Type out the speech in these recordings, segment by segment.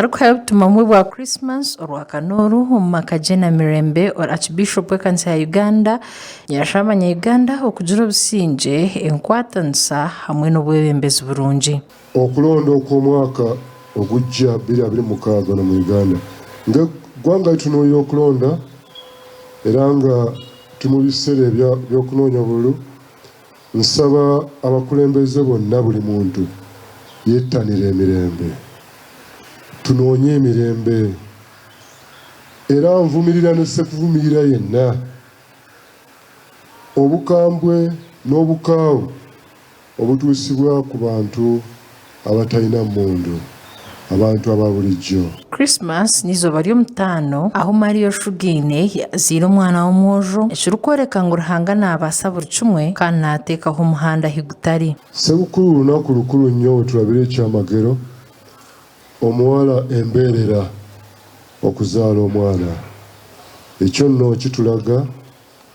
Arikuhayo obutumwa bwe bwa Christmas orwakana oru omu maka gye Namirembe, Archbishop w'ekanisa ya Uganda yashaba abanya-Uganda okugira obusingye, enkwatanisa hamwe n'obwebembezi burungi. Okulonda okw'omwaka ogujja 2026 wano mu Uganda. Ng'eggwanga litunuulira okulonda era nga tuli mu biseera eby'okunoonya obululu, nsaba abakulembeze bonna buli muntu yettanire emirembe. Tunoonye emirembe era nvumirira ne ssekuvumirira yenna obukambwe n'obukaawu obutuusibwa ku bantu abatalina mmundu, abantu aba bulijjo. Christmas n'eizooba ry'omutaano ahu Maria oshugaine yazaire omwana w'omwojo, ekirikworeka ngu Ruhanga naabaasa buri kimwe kandi naateekaho omuhanda ahu gutari. Ssebukulu lunaku lukulu nnyo wetulabira ekyamagero omuwala embeerera okuzaala omwana. Ekyo nno kitulaga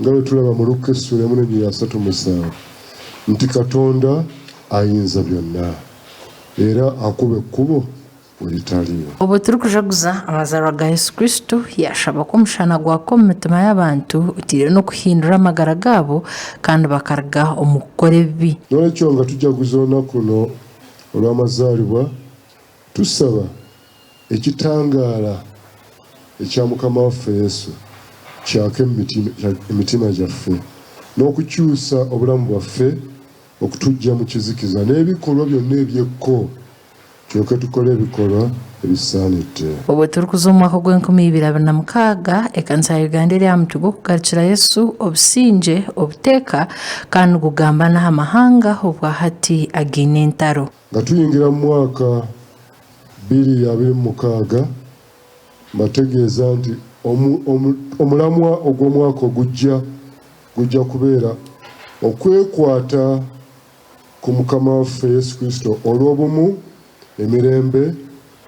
Nga bwe tulaba mu Lukka essuula emu n'ennyiriri 37 nti Katonda ayinza byonna era akuba ekkubo we litali. Obwo turikujaguza amazaarwa ga Yesu Kristo, yaashaba ku omushana gwaka omu mitima y'abantu oteire n'okuhindura amagara gaabo kandi bakaruga omu kukora ebibi. N'olwekyo nga tujaguza olunaku luno olw'amazaalibwa, tusaba Ekitangaala ekya Mukama waffe Yesu kyake mu mitima gyaffe n'okukyusa obulamu bwaffe okutuggya mu kizikiza n'ebikolwa byonna eby'ekko tulyoke tukole ebikolwa ebisaanidde. Obwo turikuza omu mwaka ogw'enkumiibiri abiri na mukaaga, ekanisa ya Uganda eri aha mutwe gw'okugarukira Yesu obusingye, obuteeka kandi gugamba n'aha mahanga obwahati againe entaro. Nga tuyingira mu mwaka 2026, mbategeeza nti omulamwa ogw'omwaka ogujja gujja kubeera okwekwata ku Mukama waffe Yesu Kristo olw'obumu, emirembe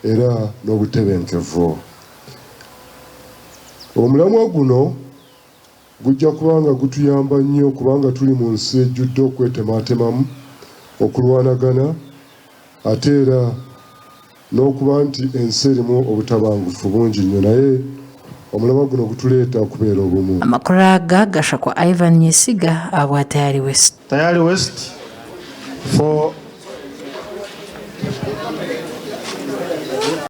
era n'obutebenkevu. Omulamwa guno gujja kuba nga gutuyamba nnyo kubanga tuli mu nsi ejjudde okwetemaatemamu, okulwanagana ate era n'okuba nti ensi erimu obutabangufu bungi nnyo naye omulamwa guno gutuleeta okubeera obumu. Amakuru aga gashakwa Ivan Nyesiga ahabwa Tayari West. Tayari West for